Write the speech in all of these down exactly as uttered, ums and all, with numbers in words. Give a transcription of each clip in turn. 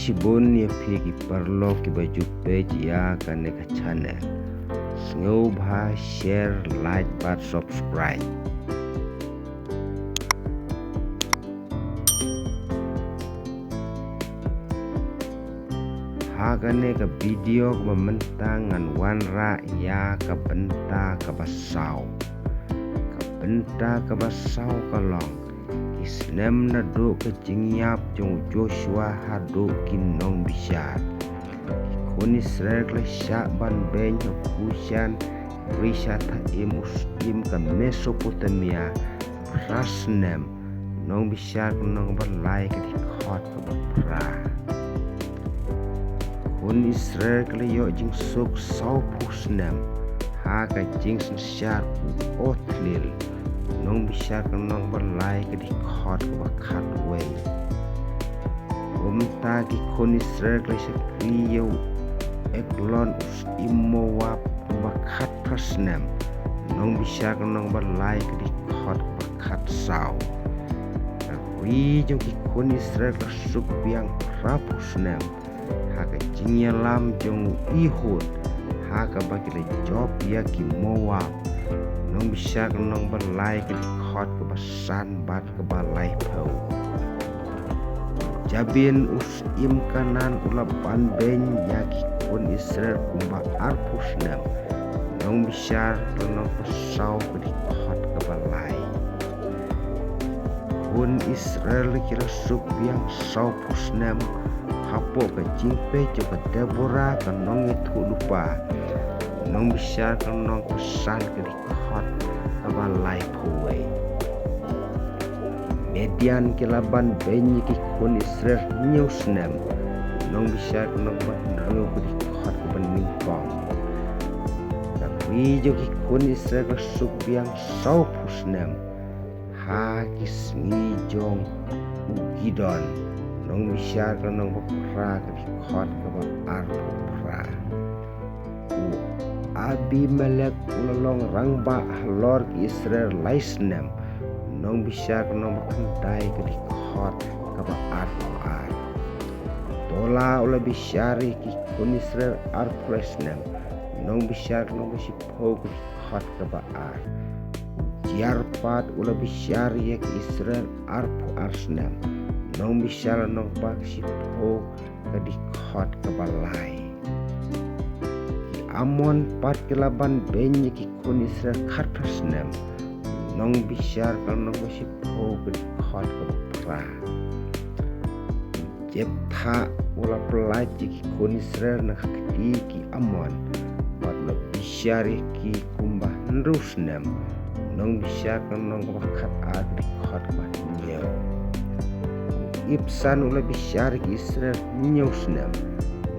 Shibun ïa phi ki paralok kiba ju peit ïa kane ka channel. Sngewbha share, like bad subscribe. Ha kane ka video kaba mynta ngan wanrah ïa ka bynta kaba saw. Ka bynta kaba saw ka long ki snem naduh ka jingïap jong u Joshua haduh ki nongbishar. Ki khun Israel ki la shah ban beiñ ha Goshen, Rishathaim, u syiem ka Mesopotamia, phra snem. Nongbishar ka lynnong ba lai ka dkhot kaba phra. Khun Israel ki la ïoh jingsuk sawphew snem ha ka jingsynshar u Othniel. Nongbishar ka lynnong ba lai ka dkhot kaba khatwei. Kumta ki khun Israel ki la shakri ïa u Eglon u syiem Moab kumba khatphra snem. Nongbishar ka lynnong ba lai ka dkhot kaba khatsaw. Ka ri jong ki khun Israel ka la suk biang phraphew snem ha ka jingïalam jong u Ehud, ha kaba ki la jop ïa ki Moab. Nongbishar ka lynnong ba lai ka dkhot kaba san bad kaba laiphew. Jabin u syiem Kanaan u la ban beiñ ïa ki khun Israel kumba arphew snem. Nongbishar ka lynnong ba saw ka dkhot kaba lai. Khun Israel ki la suk biang sawphew snem hapoh ka jingpeit jong ka Deborah ka nongïathuhlypa. Nongbishar ka lynnong ba san ka dkhot kaba laiphew wei. Midian ki la ban beiñ ïa ki khun Israel hynñiew snem. Nongbishar ka lynnong ba hynriew ka dkhot kaba nyngkong. Ka ri jong ki khun Israel ka la suk biang sawphew snem ha ki sngi jong u Gideon. Nongbishar ka lynnong ba phra ka dkhot kaba arphew phra. U Abimelek u la long rangbah halor ki Israel lai snem. Nongbishar ka lynnong ba khyndai ka dkhot kaba arphew ar. Tola u la bishar ïa ki khun Israel arphew lai snem. Nongbishar ka lynnong ba shiphew ka dkhot kaba ar. Jarpad u la bishar ïa ki Israel arphew ar snem. Nongbishar ka lynnong ba shiphew ka dkhot kaba lai. Ki Amon pat ki la ban beiñ ïa ki khun Israel khatphra snem. Nongbishar ka lynnong ba shiphew ka dkhot kaba phra. Jephtha u la pyllait ïa ki khun Israel na ka kti ki Amon bad u la bishar ïa ki kumba hynriew snem. Nongbishar ka lynnong kaba khatar ka dkhot kaba hynñiew. Ibsan u la bishar ïa ki Israel hynñiew snem.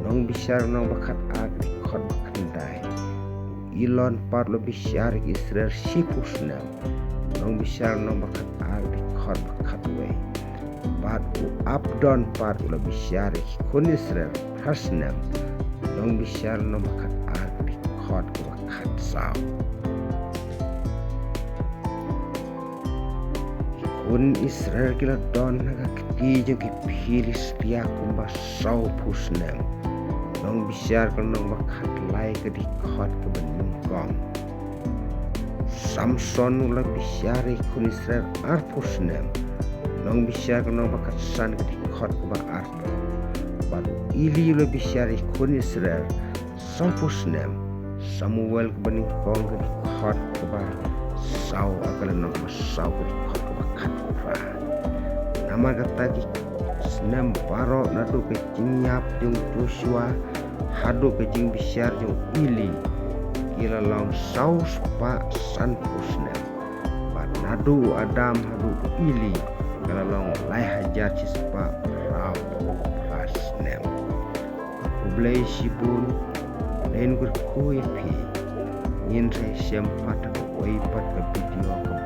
Nongbishar ka lynnong ba khatar ka dkhot ba khyndai. Elon pat u la bishar ïa ki Israel shiphew snem. Nongbishar ka lynnong ba khatar ka dkhot ba khatwei. Bad u Abdon pat u la bishar ïa ki khun Israel phra snem. Nongbishar ka lynnong ba khatar ka dkhot kaba khatsaw. Ki khun Israel ki la don ha ka kti jong ki Philistia kumba sawphew snem. Nongbishar ka lynnong ba khatlai ka dkhot kaba nyngkong. Samson u la bishar ïa ki khun Israel arphew snem. Nongbishar ka lynnong ba khatsan ka dkhot kaba arphew. Bad u Eli u la bishar ïa ki khun Israel sawphew snem. Samuel kaba nyngkong ka dkhot kaba saw, ka lynnong kaba saw ka dkhot kaba khatphra. Namar kata ki snem baroh naduh ka jingïap jong u Joshua haduh ka jingbishar jong u Eli ki la long saw spah sanphew snem. Bad naduh u Adam haduh u Eli ka la long lai hajar shispah phraphew phra snem. Khublei shibun. Ngin kyrkhu ïa phi. Ngin sa ïashem pat ha kawei pat ka video.